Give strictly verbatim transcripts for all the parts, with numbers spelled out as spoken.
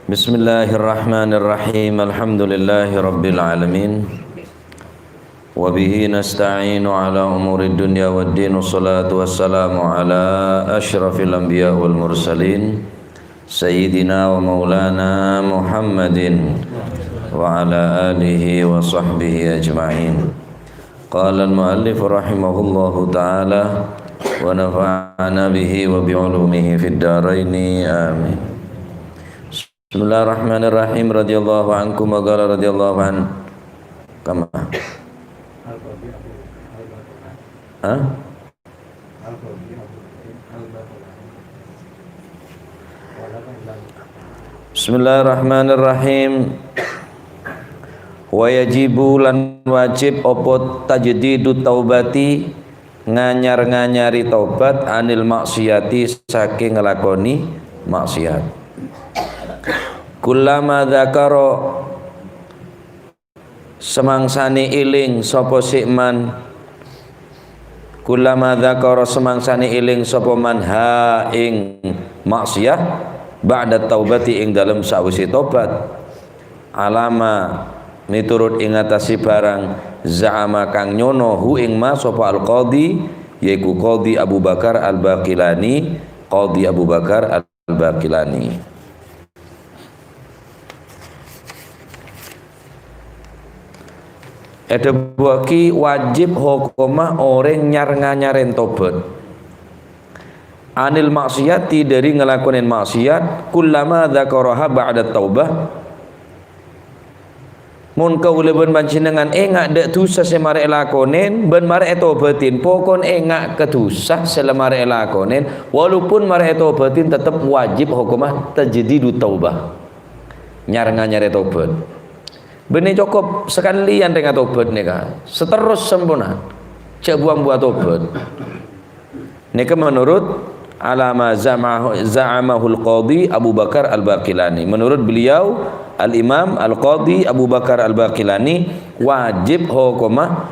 Bismillahirrahmanirrahim. Alhamdulillahirabbil alamin. Wa bihi nasta'inu ala umurid dunya waddin. Wassalatu wassalamu ala asyrafil anbiya wal mursalin, sayyidina wa maulana Muhammadin wa ala alihi wa sahbihi ajma'in. Qala al-muallif rahimahullahu ta'ala wa nafa'ana bihi wa bi ulumihi fid daraini. Amin. Bismillahirrahmanirrahim. Radhiyallahu ankum wa qala radhiyallahu an. Kama. Hah? Bismillahirrahmanirrahim. Wa yajibu lan wajib apa tajdidu taubati, nganyar-nganyari tobat, anil maksiyati, saking nglakoni maksiat. Kullama dzakara, semangsane eling sapa si man, kullama dzakara, semangsane eling sapa man, ha ing maksiyah, ba'da taubati, ing dalem sawise tobat. Alama, miturut ing atase barang, za'ama, kang nyono, hu ing ma sapa al-qadhi, yaiku Qadhi Abu Bakar Al-Baqilani, Qadhi Abu Bakar Al-Baqilani. Edhabuwagi wajib hokomma oreng nyar-nganyaren tobat. Anil maksiyati, dhari ngalakonen maksiat, kullama dzakaraha ba'da taubah. Mon kaula ban panjennengan enga' dha' dhusa se mare elakonen ban mare etobatin, pokon enga' ka dhusa se la mare elakonen, walaupun mare etobatin, tetep wajib hokomma tajdidu taubah. Nyar-nganyare tobat. Benne cokop sakaleyan reng atobat neka. Seterros sampona. Ja' buang-buang tobat. Neka menurut alama za'amahu-, za'amahul Qadhi Abu Bakar Al-Baqilani. Menurut beliau, Al-Imam Al-Qadhi Abu Bakar Al-Baqilani, wajib hokomma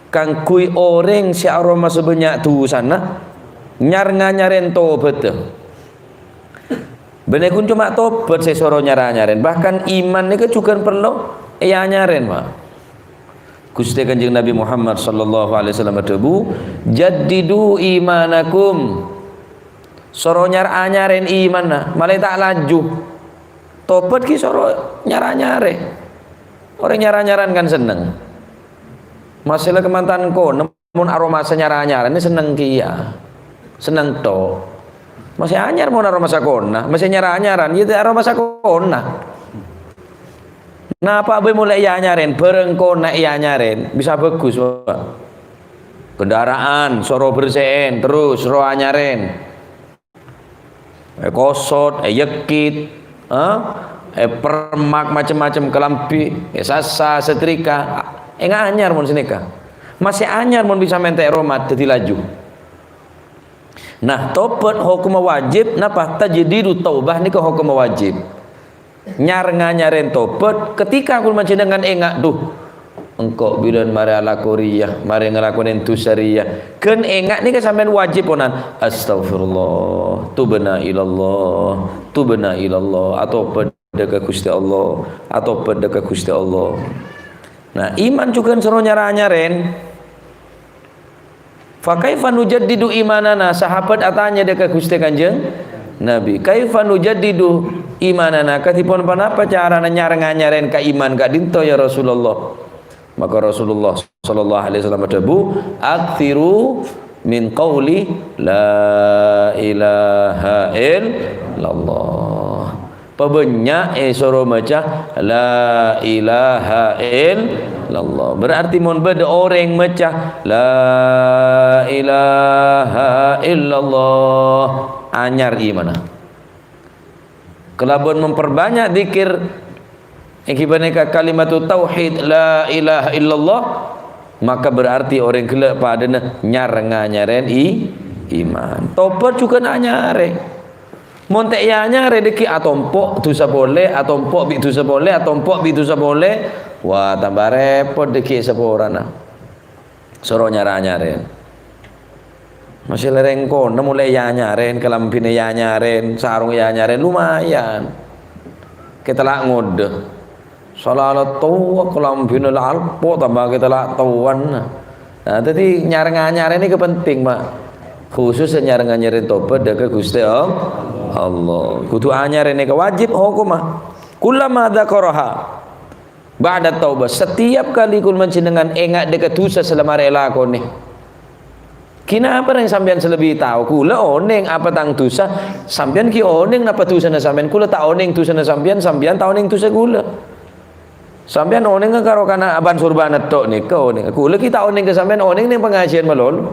kaangguy oreng se aromasa bannya' dhusana nyar-nganyaren tobat. Benne ghun coma tobat se soro nyar-anyaren, bahkan iman neka jugan parlo eanyaren, Pak. Guste Kanjeng Nabi Muhammad sallallahu alaihi wasallam adhabu, "Jaddidu imanakum." Soro nyar-anyaren imanna, male ta' laju. Tobat ki soro nyar-anyare. Oreng nyar-anyaran kan senneng. Masalah kemantan kono, mon aromasa nyar-anyaran ini senneng kiya. Senneng to. Masih anyar mon aromasa kona, masih nyar-anyaran, ya ta' aromasa kona. Napa be mole eanyaren, barang kona eanyaren, bisa bagus, Pak. Kendaraan, soro bersihin, terus ro anyaren. Eh, kosot, eh, yekit, eh, eh, permak macem-macem, kelambi, eh, sasa, setrika. Enga' anyar mon saneka. Masih anyar mon bisa mente' romat, daddi laju. Nah, tobat hokomma wajib, napa? Tajdidu taubah neka hokomma wajib. Nyar-nganyaren tobat, ketika kaula panjennengan enga', "Duh, engko' bilan mare alako riya, mare ngalakonen dhusa riya." Ghun enga' neka sampeyan wajib ponan, "Astaghfirullah, tubna ilallah, tubna ilallah." Atobat dha' ka Guste Allah, atobat dha' ka Guste Allah. Nah, iman jugan soro nyar-anyaren. "Fa kaifa nujaddidu imanana?" Sahabat atanya dha' ka Guste Kanjeng Nabi, "Kaifa nujaddidu imanana?" Kadhipon ponapa carana nyar-nganyaren ka iman ka'dhinto, ya Rasulullah? Maka Rasulullah sallallahu alaihi wasallam adhabu, "Aktsiru min qauli la ilaha illallah." Pabannya'e soro maca la ilaha illallah. Berarti mon badha oreng maca la ilaha illallah, anyar imanna. Kalaban memperbanyak dzikir, enggi paneka kalimatut tauhid, la ilaha illallah, maka berarti oreng gella' padana nyar-nganyaren i-, iman. Tobat jugan anyare. Mon ta' eanyare dhaggi' atompo' dhusa pole, atompo' bi' dhusa pole, atompo' bi' dhusa pole. Wah, tambah repot dhaggi' saporana. Soro nyar-anyaren. Masih lereng kono mole eanyaren, kalambhina eanyaren, sarong eanyaren, lumayan. Kèta la ngodâ. Sala la towa kalambhina la alpo' tamba kèta la towan. Nah, dhâddhi nyar-nganyar nèka penting, Pak. Khusus nyar-nganyarè tobat dâ' ka Ghustè All-, Allah. Kodhu anyar nèka wajib hokomma. Kullama dzakaraha ba'da taubah. Setiap kali kaulâ panjhennengngan enga' dâ' ka dhusa sè la marè èlakonè. Ghi napa rèng sampèyan sè lebbi tao? Kaulâ onèng apa tang dhusa, sampèyan ghi onèng napa dhusana sampèyan. Kaulâ ta' onèng dhusana sampèyan, sampèyan ta' onèng dhusa kaulâ. Sampèyan onèngnga karo kana' abân-sorbhân tok nèka onèng. Kaulâ ghi ta' onèng ka sampèyan, onèng neng pangajiân malolo.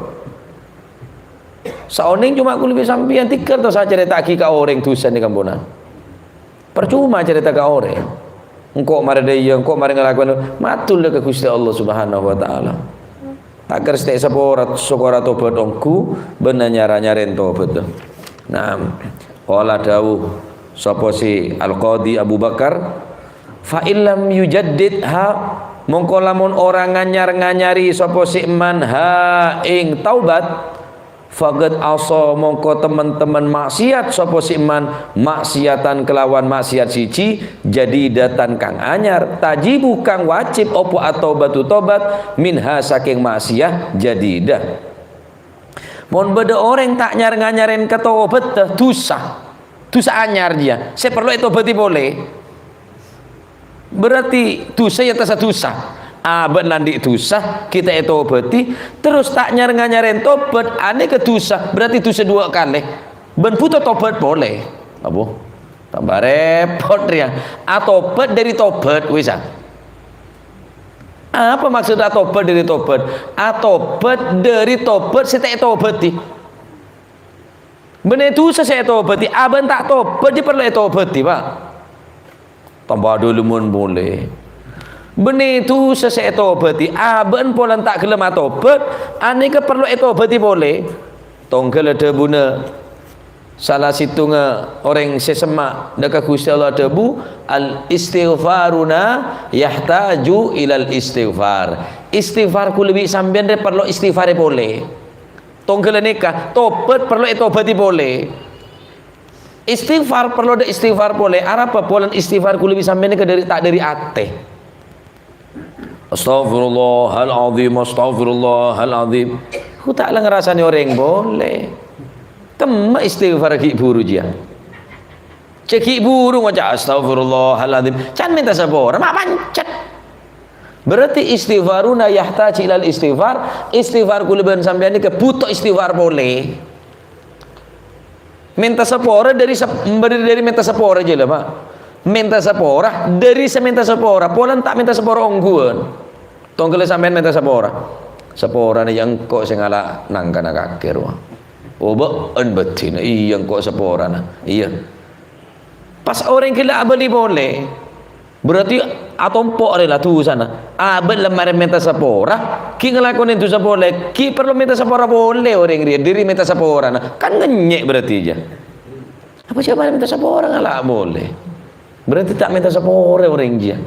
Saonèng coma kaulâ bi' sampèyan, tèghâl to sacarèta'aghi ka orèng dhusana kamponan. Parcoma carèta ka orèng. Engko' marè dâ' iyâ, engko' marè ngalakonè, mator ka Ghustè Allah Subhanahu wa Ta'ala. Ta' kèra satèya sapora, sokora tobat ongghu, bân nyar-nganyarè tobat. Naam. Qala dawuh sapa sè Al-Qadhi Abu Bakar, "Fa illam yujaddidha," mongko lamon ora nganyar-nganyarè sapa sè man ha ing taubat, "Faqad asa," mongko temen-temen maksiat sapa sè man maksiatan kelawan maksiat siji, jadidatan kang anyar, tajibu kang wajib apa at-taubatu tobat, minha saking maksiat jadidah. Mon bâdâ orèng ta' nyar-nganyarè ka tobat, dhusa. Dhusa anyar jiyâ, sè parlo ètobâti polè. Berarti dhusa ya tasa dhusa. Abâ' nandi' dhusa, ghi' ta' ètobâti, terros ta' nyar-nganyarè tobat, anèka dhusa, berarti dhusa duwâ' kalè. Bân bhuto tobat polè. Apa? Tamba rèpot rèya. Atobat dâri tobat, wis, ah. Apa maksud atobat dâri tobat? Atobat dâri tobat sè ta' ètobâti. Bânnè dhusa sè ètobâti, abâ' ta' tobât, jiyâ parlo ètobâti, Pak. Tamba dhâlemman polè. Bânnè dhusa sè ètobâti, abâ' polana ta' ghellem atobât, anèka parlo ètobâti polè. Tongghâlla dhâbuna sala sèttonga orèng sè semma' dâ' ka Ghustè Allah adhâbu, "Al-istighfaruna yahtaju ilal istighfar." Istighfar kaulâ bi' sampèyan rè parlo istighfarè polè. Tongghâlla nèka, tobât parlo ètobâti polè. Istighfar parlo dâ' istighfar polè. Arapa polana istighfar kaulâ bi' sampèyan nèka dâri, ta' dâri atè. Astaghfirullahaladzim, astaghfirullahaladzim. Ku ta' la ngarasanè orèng polè. Kemma istighfar ghi' buru jiyâ. Cè' ghi' buru ngoca', "Astaghfirullahaladzim." Can mènta sapora, ma' pancet. Berarti istighfaruna yahtaji ilal istighfar. Istighfar kaulâ bân sampèyan nèka bhuto istighfar polè. Mènta sapora dâri sap-, dâri, dâri mènta sapora jiyâ la, Pak. Mènta sapora dâri sè mènta sapora, polana ta' mènta sapora ongghuwân. Tongghâlla sampèyan mènta sapora. Saporana ya engko' sè ngala' nangkana kakè rowa. Obâ'ân bâdhina, iyâ engko' saporana. Iyâ. Pas orèng ghellâ' abâli polè, berarti atompo' rè la dhusana. Abâ' la marè mènta sapora, ghi' ngalakonè dhusa polè, ghi' parlo mènta sapora polè orèng rèya, dâri mènta saporana. Kan ngènyè' berarti jiyâ. Apa jhâ' marè mènta sapora ngala' polè? Berarti ta' mènta sapora orèng jiyâ.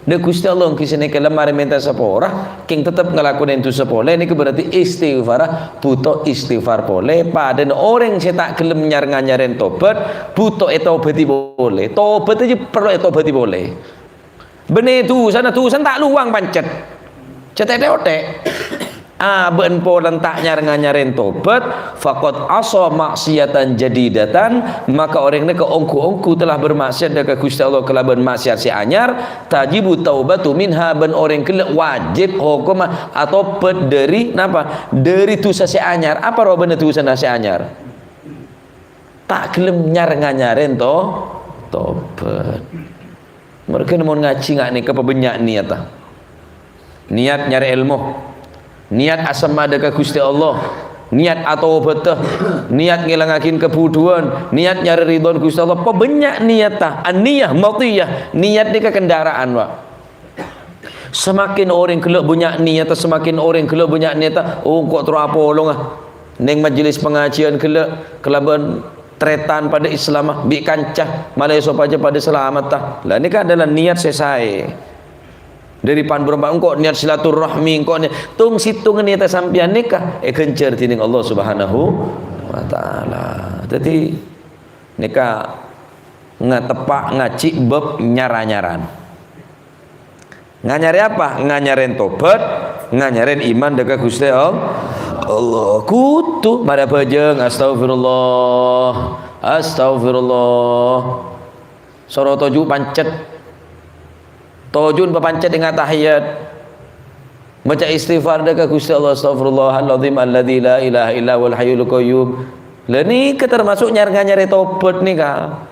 Dâ' Ghustè Allah ghi' sanèka la marè mènta sapora, kèng tettep ngalakonè dhusa polè, nèka berarti istighfara bhuto istighfar polè. Padâna orèng sè ta' ghellem nyar-nganyarè tobât, bhuto ètobâti polè. Tobât jiyâ parlo ètobâti polè. Bânnè dhusana, dhusana ta' lowang pancet. Cè' tè'-ottè'. Abâ' polana ta' nyar-nganyarè tobât, faqad asa maksiyatan jadidatan, maka orèng nèka ongghu-ongghu telah bermaksiat dâ' ka Ghustè Allah kalabân maksiat sè anyar, tajibu taubatu minha, bân orèng ghellâ' wajib hokomma atobât dâri napa? Dâri dhusa sè anyar. Apa robâna dhusana sè anyar? Ta' ghellem nyar-nganyarè to-, tobât. Marghâna mon ngajhi nga' nèka pabânnya' niyatta. Niyat nyarè èlmo. Niyat asemma dâ' ka Ghustè Allah. Niyat atobâdhâ. Niyat ngèlangngaghi kabhudhuwân. Niyat nyarè ridhona Ghustè Allah. Pabânnya' niyatta. An-niyah matiyah. Niyat nèka kendaraan, Pak. Semakin orèng ghellâ' bânnya' niyatta, semakin orèng ghellâ' bânnya' niyatta, oh, engko' terro apolonga. Neng majelis pangajiân ghellâ' kalabân tarètan padâ Islamma, bi' kanca, malè sopajâ padâ salametta. La, nèka adalah niyat sè saè. Dâri pan-bârâmpa engko' niyat silaturrahmi, engko' niyat, tong-sèttonga niyatta sampèyan nèka èghânjhâr dhinèng Allah Subhanahu wa Ta'ala. Dhâddhi, nèka Nga-, teppa' ngajhi bab nyar-anyaran. Nganyarè apa? Nganyarè tobat, nganyarè iman dâ' ka Ghustè All-, Allah. Kodhu marè abhâjâng, "Astaghfirullah, astaghfirullah." Soro toju' pancet. Toju'na papancet è tahiyat. Maca istighfar dâ' ka Ghustè Allah, "Astaghfirullahaladzim alladzi la ilaha illa huwal hayyul qayyum." Lah nèka termasuk nyar-, nganyarè tobat nèka.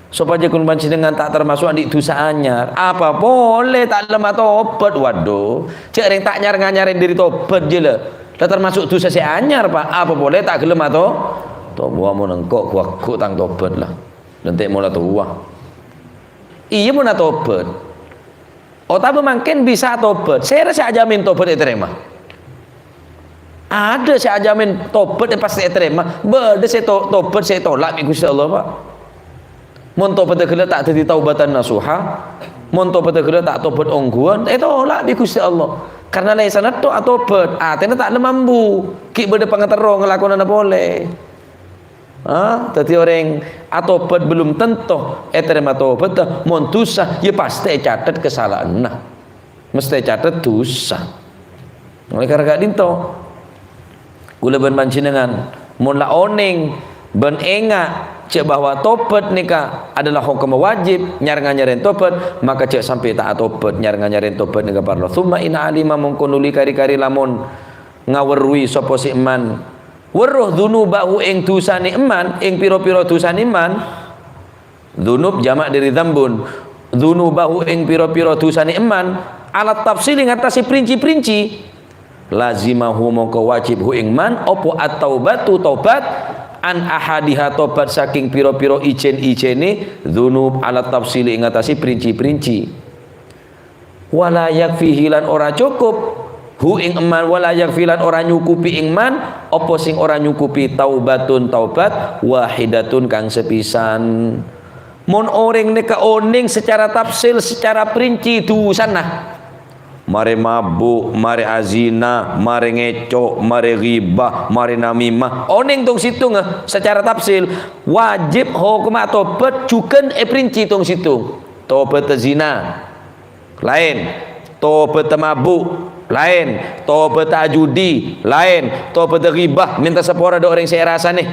Sopajâ kaulâ panjhennengan ta' termasuk andi' dhusa anyar. Apa polè ta' lem atobat? Waduh, jhâ' rèng ta' nyar-, nganyarè dâri tobat jiyâ la. La termasuk dhusa sè anyar, Pak. Apa polè ta' ghellem ato-, tobat. Mon engko' ghu-, ghu tang tobat la. Lentè' mola towa. Iyâ, mon atobat. Otabâ mangkèn bisa atobat. Sèra sè ajhâmin tobat ètarèma? Adâ' sè ajhâmin tobat pastè ètarèma. Bâdâ sè to-, tobat sè ètolak bi' Ghustè Allah, Pak. Mon tobatta ghellâ' ta' dhâddhi taubatan nasuha, mon tobatta ghellâ' ta' tobat ongghuwân, ètolak bi' Ghustè Allah. Karna lèsanna tok atobat, atèna ta' lem ambu. Ghi' bâdâ pangaterro ngalakonana polè. Ah, dhâddhi orèng atobat belum tanto ètarèma tobatta, mon dhusa, yâ pastè ècatet kasala'anna. Mastè ècatet dhusa. Oleh karena ka'dinto, kaulâ bân panjhennengan, mon la onèng bân enga' jhâ' bahwa tobat nèka adalah hokomma wajib, nyar-, nganyarè tobat, maka jhâ' sampè' ta' atobat, nyar-, nganyarè tobat nèka parlo. Tsumma in alima, mongko nuli kari-kari lamon ngawerruwi sapa sè emman, Werruh dzunubahu, ing dusane emman, ing pira-pira dusane emman. Dzunub jamak dhâri dzambun. Dzunubahu, ing pira-pira dusane emman, ala tafsili, ngatasè princi-princi. Lazimahu, mongko wajib hu ing man, apa at-taubatu, tobat, an ahadiha, tobat saking pira-pira ijen-ijene dzunub, ala tafsili, ngatasè princi-princi. Wala yakfihi, lan ora cukup, hu ing man, wala yakfi, lan ora nyukupi ing man, apa sing ora nyukupi, taubatun, taubat, wahidatun, kang sapisan. Mon oreng neka oneng secara tafsil, secara perinci dusana. Mare mabuk, mare azina, mare ngeco', mare ghibah, mare namimah. Oneng tong-settong, eh, secara tafsil. Wajib hokomma tobat jugan eperinci tong-settong. Tobat zina. Laèn. Tobâdhâ mabuk, laèn. Tobâdhâ ajudi, laèn. Tobâdhâ ghibah, mènta sapora dâ' orèng sè èrasanè.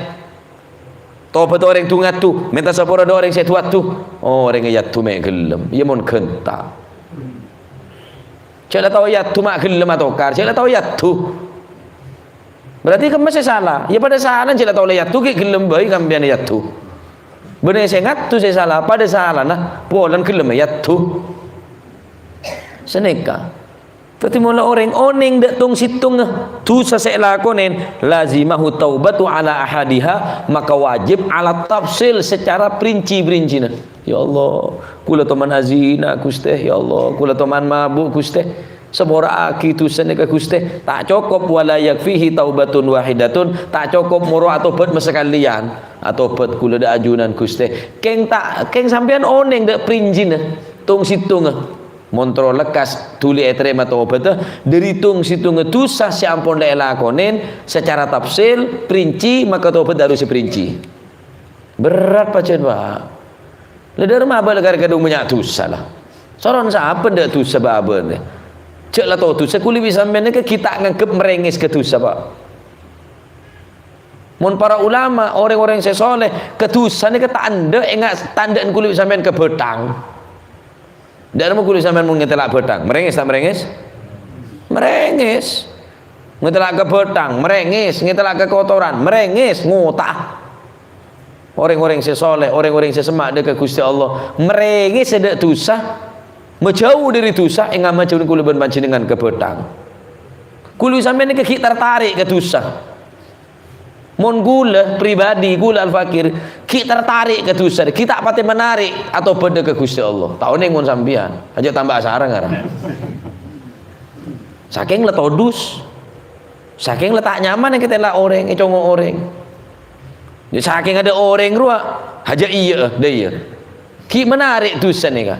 Tobâdhâ orèng du-ngadu, mènta sapora dâ' orèng sè èdu-adu. Oh, orèng èyadu mè' ghellem. Iyâ mon ghânta. Jhâ' la tao èyadu ma' ghellem atokar, jhâ' la tao èyadu. Berarti kemma sè sala? Yâ padâ sala, jhâ' la tao la èyadu, ghi' ghellem bhâi sampèyan èyadu. Bânnè sè ngadu sè sala, padâ salana, polana ghellem èyadu. Sanèka. Dhâddhi, mola orèng onèng dâ' tong-settongnga dusa sè èlakonè, lazimahu taubatu ala ahadiha, maka wajib ala tafsil secara perinci-perincina. "Ya Allah, kaulâ toman azina, Ghustè. Ya Allah, kaulâ toman mabuk, Ghustè. Sapora'aghi dusana ka Ghustè." Ta' cokop, "Wala yakfihi taubatun wahidatun." Ta' cokop moro atobat masakalèyan. "Atobat kaulâ dâ' ajunan, Ghustè." Kèng ta', kèng sampèyan onèng dâ' perincina tong-settongnga. Mon terro lekkas dhuli ètarèma tobâdhâ, dâri tong-settongnga dusa sè ampon la èlakonè secara tafsil, perinci, maka tobâdhâ harus perinci. Berat pajhât, Pak. La dâ' remma abâ' la karè kadhung bânnya' dusa, la. Soron sapa dâ' dusa bâ-abâ', jhâ' la tao dusa, kulâ bi' sampèyan nèka ghi' ta' nganggep marèngès ka dusa, Pak. Mon para ulama, orèng-orèng sè soleh, ka dusa nèka ta' endâ' enga' ta' endâ'ân kulâ bi' sampèyan ka bhâthang. Dâ' remma kulâ sampèyan mon ngètella' bhâthang. Marèngès ta' marèngès? Marèngès. Ngètella' ka bhâthang, marèngès. Ngètella' ka kotoran, marèngès. Ngota'. Orèng-orèng sè soleh, orèng-orèng sè semma' dâ' ka Ghustè Allah, marèngès sè dâ' dusa, majhâu dâri dusa, enga' majhâu kulâ bân panjhennengan ka bhâthang. Kulâ sampèyan nèka ghi' tartarè' ka dusa. Mon kulâ pribadi, kulâ Al-Fakir, ghi' tartarè' ka dusa, ghi' ta' patè manarè' atobâdhâ ka Ghustè Allah. Ta' onèng mon sampèyan, ajâ tamba asareng ara. Sakèng la todus, sakèng la ta' nyaman èkètella' orèng, ècongo' orèng. Yâ, sakèng adâ' orèng rowa, ajâ iyâ, dâ' iyâ. Ghi' manarè' dusa nèka.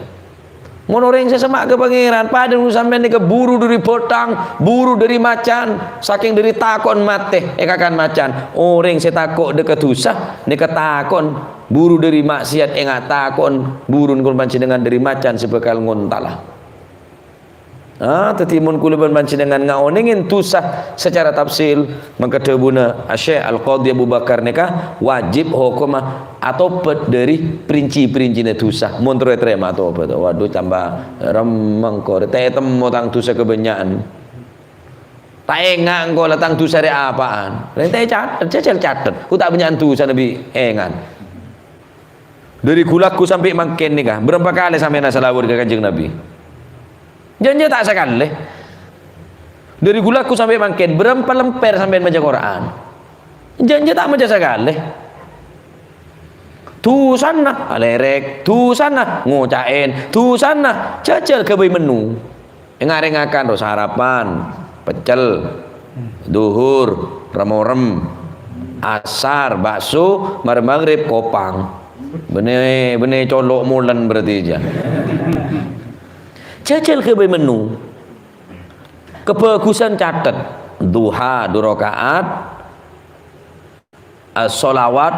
Mon orèng sè semma' ka Pangèran, padâ mon sampèyan nèka buru dâri bhâthang, buru dâri macan, sakèng dâri tako'en matè èkakan macan. Orèng sè tako' dâ' ka dhusa, nèka tako'en buru dâri ma'siyat, enga' tako'en buru nèka panjhennengngan dâri macan sè bhâkal ngontala. Ah, dhâddhi mon kaulâ bân panjhennengngan ngaonèngè dhusa sacara tafsil, mangka dhâbuna Syekh Al-Qadhi Abu Bakar nèka wajib hokomma atobhât dâri princi-princina dhusa. Mon terro ètarèma atobhât, waduh, tamba remmeng kor, ta' ètemmo tang dhusa kabânnya'an. Ta' enga' engko' la tang dhusa rè' apa'an. Rèng ta' ècatet, jhâjhâl catet. Ku ta' bânnya'an dhusa nabbhi engan. Dâri ghu-lagghu sampè' mangkèn nèka, bârâmpa kalè sampèyan asalawat ka Kanjeng Nabi? Jhânjhâ ta' sakalè. Dâri ghu-lagghu sampè' mangkèn, bârâmpa lèmpèr sampèyan maca Qur'an? Jhânjhâ ta' maca sakalè. Dhusana alèrèk, dhusana ngoca'èn, dhusana jhâjhâl ghâbây mennu. Ènga' rèng ngakan, ro, sarapan, peccel, dhuhur, rem-orem, asar, bakso, marè maghrib, kopang. Bânnè, bânnè colo' molèn berarti, jhâ. Jhâjhâl ghâbây mennu. Kabhâghusân catet. Duha, du raka'at. Eh, sholawat,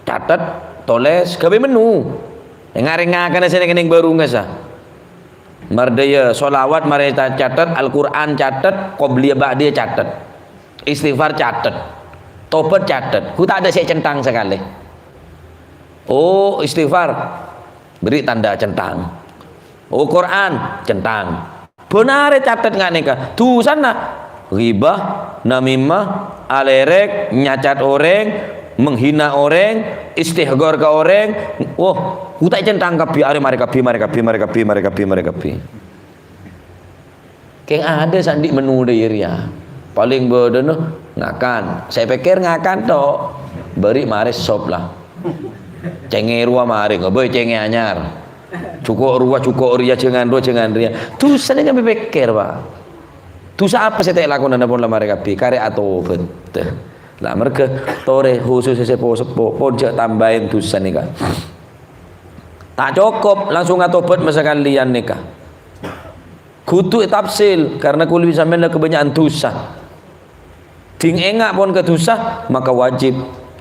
catet, tolès, ghâbây mennu. Ènga' rèng ngakanna sè neng-kenneng bhârungnga sa. Mardhâjâ sholawat marè ta-, catet, Al-Qur'an catet, qobliyah ba'diyah catet. Istighfar catet. Tobhât catet. Ghu ta' adâ' sè ècèntang sakalè. Oh, istighfar. Bâri' tandhâ cèntang. Oh, Qur'an, cèntang. Bân arè catet nga' nèka. Dhusana ghibah, namimah, alèrèk, nyacat orèng, menghina orèng, istihqar ka orèng. Wah, ghu ta' ècèntang kabbhi, arè marè kabbhi, marè kabbhi, marè kabbhi, marè kabbhi, marè kabbhi. Kèng adâ' sè andi' mennu dâ' iyâ rèya. Palèng bâdâna ngakan. Sè pèkkèr ngakan tok. Bâri' marè sop la. Cèngè rowa marè, ngabâ cèngè anyar. Jhuko' rowa, jhuko' rèya, jhângan rowa, jhângan rèya. Dhusa nèka mè' pèkkèr, Pak. Dhusa apa sè ta' èlakonana pon la marè kabbhi? Karè atobhât. La marghâ torè khusus seppo-seppo, pon jhâ' tambâi dhusa nèka. Ta' cokop langsung atobhât masakalèyan nèka. Kodhu ètafsil, karna kaulâ bi' sampèyan la kabânnya'an dhusa. Dhing enga' pon ka dhusa, maka wajib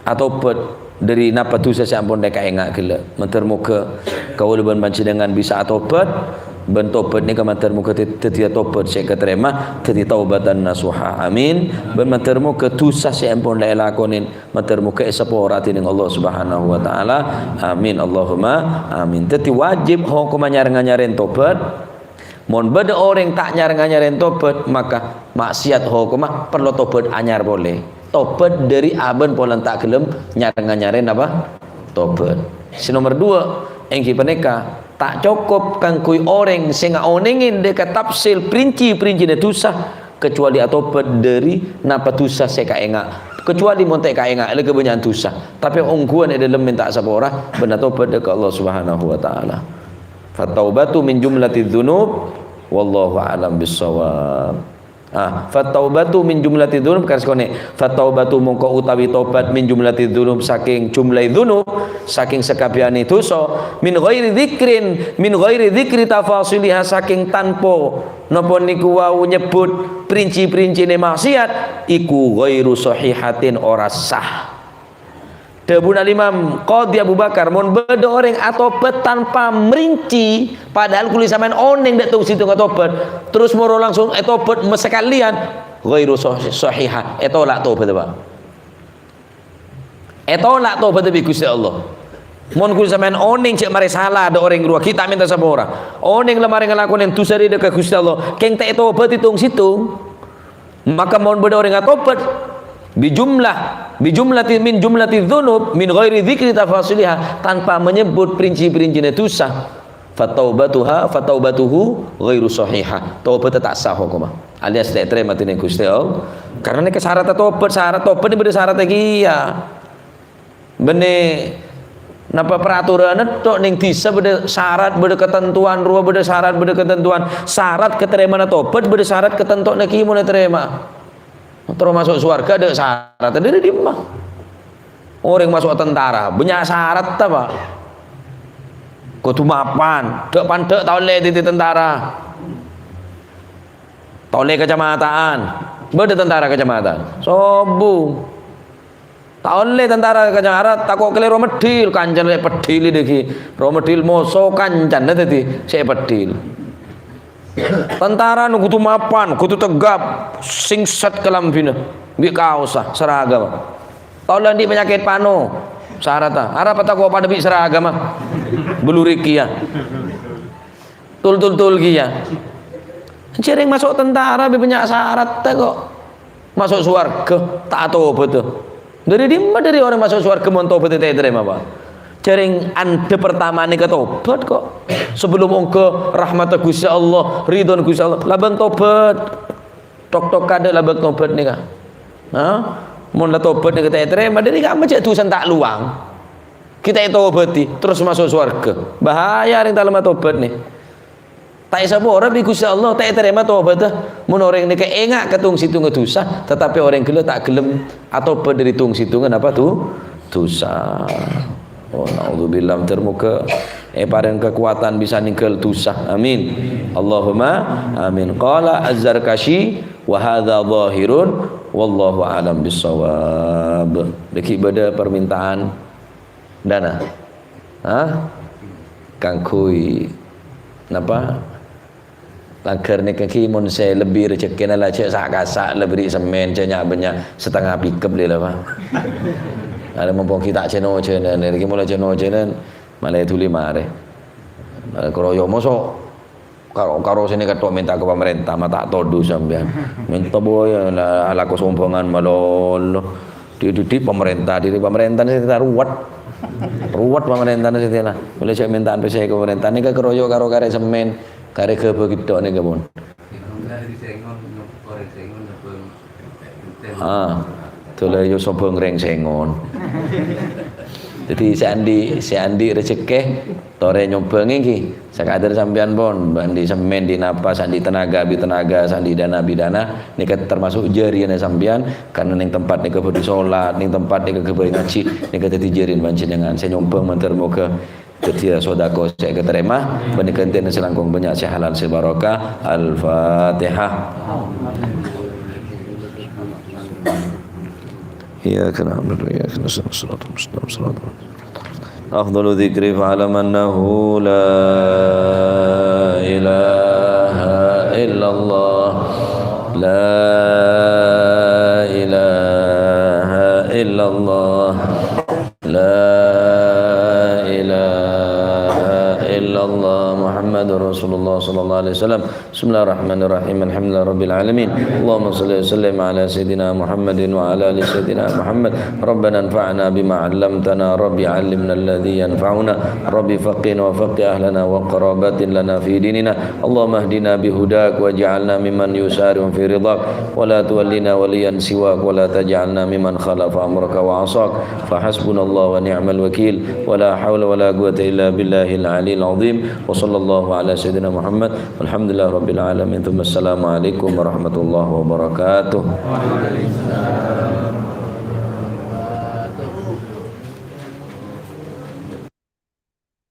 atobhât dâri napa dhusa sè ampon la èkaènga' ghellâ'. Mandhâr moghâ kaulâ bân panjhennengngan bisa atobhât, bân tobhât nèka mandhâr moghâ dâ-, dhâddhiyâ tobhât sè èkatarèma, dhâddhi taubatan nasuha. Amin. Bân mandhâr moghâ dhusa sè ampon la èlakonè, mandhâr moghâ èsapora dhinèng Allah Subhanahu wa Ta'ala. Amin. Allahumma amin. Dhâddhi wajib hokomma nyar-nganyarèn tobhât. Mon bâdâ orèng ta' nyar-nganyarèn tobhât, maka ma'siyat hokomma parlo tobhât anyar polè. Tobhât dâri abân polana ta' ghellem nyar-nganyarèn apa? Tobhât. Sè nomer duwâ', èngghi panèka, ta' cokop kaangghuy orèng sè ngaonèngè dâ' ka tafsil princi-princina dhusa, kacuali atobhât dâri napa dhusa sè èkaènga'. Kacuali mon ta' èkaènga', la kabânnya'an dhusa. Tapè ongghuwân è dhâlem mènta sapora, bân atobhât dâ' ka Allah Subhanahu wa Ta'ala. Fattaubatu min jumlati dzunub, wallahu a'lam bissawab. Ah, fattaubatu min jumlati dzunub, karis konè'. Fattaubatu mongko utawi tobat min jumlati dzunub, sakèng jumlah dzunub, sakèng sakabbiyanè dhusa, min ghairi dzikrin, min ghairi dzikri tafasiliha, sakèng tanpa napa niku wau nyebbhut princi-princina ma'siyat, iku ghairu sahihatin, ora sah. Dhâbuna Imam Qadhi Abu Bakar, "Mon bâdâ orèng atobhât tanpa merinci, padahal kaulâ sampèyan onèng dâ' tong-sèttong atobhât, terros moro langsung ètobhât masakalèyan, ghairu sah-, sahiha, ètolak tobhâtta, Pak. Ètolak tobhâtta bi' Ghustè Allah. Mon kaulâ sampèyan onèng jhâ' marè sala dâ' orèng rowa, ghi' ta' mènta sapora. Onèng la marè ngalakonè dhusa rèya dâ' ka Ghustè Allah, kèng ta' ètobhâti tong-sèttong." Maka mon bâdâ orèng atobhât, bi jumlah, bi jumlati, min jumlati dzunub, min ghairi dzikri tafasiliha, tanpa menyebut perinci-perincina dhusa, fataubatuha, fataubatuhu ghairu sahiha. Tobhâtta ta' sah hokomma. Alias ta' ètarèma dhinèng Ghustè Allah. Karna nèka syarat atobhât, syarat tobhât nèka bâdâ syarat kèya. Bânnè napa peraturanna tok neng dhisa bâdâ syarat, bâdâ ketentuan, rowa bâdâ syarat, bâdâ ketentuan. Syarat katarèmana tobhât bâdâ syarat katentoanna kèya mon ètarèma. Terro maso' sowarghâ adâ' syarat. Dâri dimma? Orèng maso' tentara, bânnya' syarat apa? Kodhu mapan, dhâ'-pandhâ' ta' ollè dhâddhi tentara. Ta' ollè kacamataan. Bâdâ tentara kacamataan. Sobung. Ta' ollè tentara kacamataan, tako' kalèro meddhil, kancana sè peddhil dhâggi'. Ro meddhil moso kancana dhâddhi sè peddhil. Tentara nèko kodhu mapan, kodhu tegap, singset kalambhina, bi' kaossa, saragamma. Ta' ollè andi' panyakèt pano, sarata. Arapa tako' padâ bi' saragamma? Blurik kèya. Tul-tul-tul kèya. Jhâreng maso' tentara bi' bânnya' saratta kok. Maso' sowarghâ, ta' atobhâdhâ. Dâri dimma dâri orèng maso' sowarghâ mon tobhâddhâ ta' ètarèma, Pak? Jhâreng andhâ pertama nèka tobhât kok. Sebelum ongghâ rahmatta Ghustè Allah, ridhona Ghustè Allah, labâng tobhât. Tok-tok kadâ' labâng tobhât nèka. Hah? Mon la tobhât nèka ta' ètarèma, dâri kamma jhâ' dhusana ta' lowang. Ghi' ta' ètobhâddhi, terros maso' sowarghâ. Bahaya orèng ta' lema tobhât nè. Ta' èsapora bi' Ghustè Allah, ta' ètarèma tobhâddhâ. Mon orèng nèka enga' ka tong-sèttongnga dhusa, tatapè orèng ghellâ' ta' ghellem atobhât dâri tong-sèttongnga napa dhu-, dhusa. Oh, naudzubillah, ter moghâ èparèng kakowadhân bisa nèngghâl dhusa. Amin. Allahumma amin. Qala Az-Zarkashi, "Wa hadza dhahirun, wallahu a'lam bissawab." Dhâggi' bâdâ permintaan dana. Hah? Kaangghuy napa? Langghâr nèka ghi mon sè lebbi rejhekkèna la jhâ' sa'-kasa' la bherri' semmèn, jhâ' nya'-bânnya' satengnga pickup lè la, Pak. Arè mompong ghi' ta' jhân-ojhânan, nèka ghi mola jhân-ojhânan, malè dhuli marè. Malè karoyo' moso'. Karo, karo sè nèka tho' mènta ka pamarènta, ma' ta' todus sampèyan. Mènta boy, la, alako sombhângan malolo. Dhi'-dhi' pamarènta, dhi' pamarènta nè sè ta' ruwet. Ruwet pamarènta nè sè ta'. Malè jhâ' mènta'an pèssè ka pamarènta. Nèka karoyo' karo karè semmèn. Karè ghâbây ghi' tho' nèka pon. Ah, dhulâ yo sobhâng rèng sèngon. Dhâddhi sè andi', sè andi' rejhekkè, torè nyombhângè ghi. Sakadâr sampèyan pon, andi' semmèn, andi' napa, sè andi' tenaga, bi' tenaga, sè andi' dana, bi' dana, nèka termasuk jâriyâna sampèyan, karna nèng tempat nèka bhâdhi solat, nèng tempat nèka ghâbây ngajhi, nèka dhâddhi jâriyâna panjhennengan. Sè nyombhâng mandhâr moghâ Dhâddhiyâ sodako sè èkatarèma, bân èghântèna sè langkong bânnya' sè halal sè barokah. Al-Fatihah. Iyyaka na'budu wa iyyaka nasta'in. Shiratal mustaqim. Shiratal ladzina an'amta 'alaihim. Afdalu dzikri fa'lam annahu la ilaha illallah. La ilaha illallah. La ilaha illallah Muhammadur Rasulullah sallallahu alaihi wasallam. Bismillahirrahmanirrahim. Alhamdulillahirabbil alamin. Allahumma shalli wa sallim ala sayyidina Muhammadin wa ala ali sayyidina Muhammad. Rabbana anfa'na bima 'allamtana. Rabbi 'allimna alladzi yanfa'una. Rabbi faqqihna wa faqqih ahlana wa qarabatin lana fi dinina. Allahumma ihdina bihudak waj'alna mimman yusari'u fi ridhak. Wa la tuwallina waliyan siwak. Wa la taj'alna mimman khalafa amraka wa 'asak. Fa hasbunallahu wa ni'mal wakil. Wa la haula wa la quwwata illa billahil aliyil azim. Wa sallallahu ala sayyidina Muhammad. Walhamdulillahi rabbil alamin. Tsumma assalamu alaikum warahmatullahi wabarakatuh.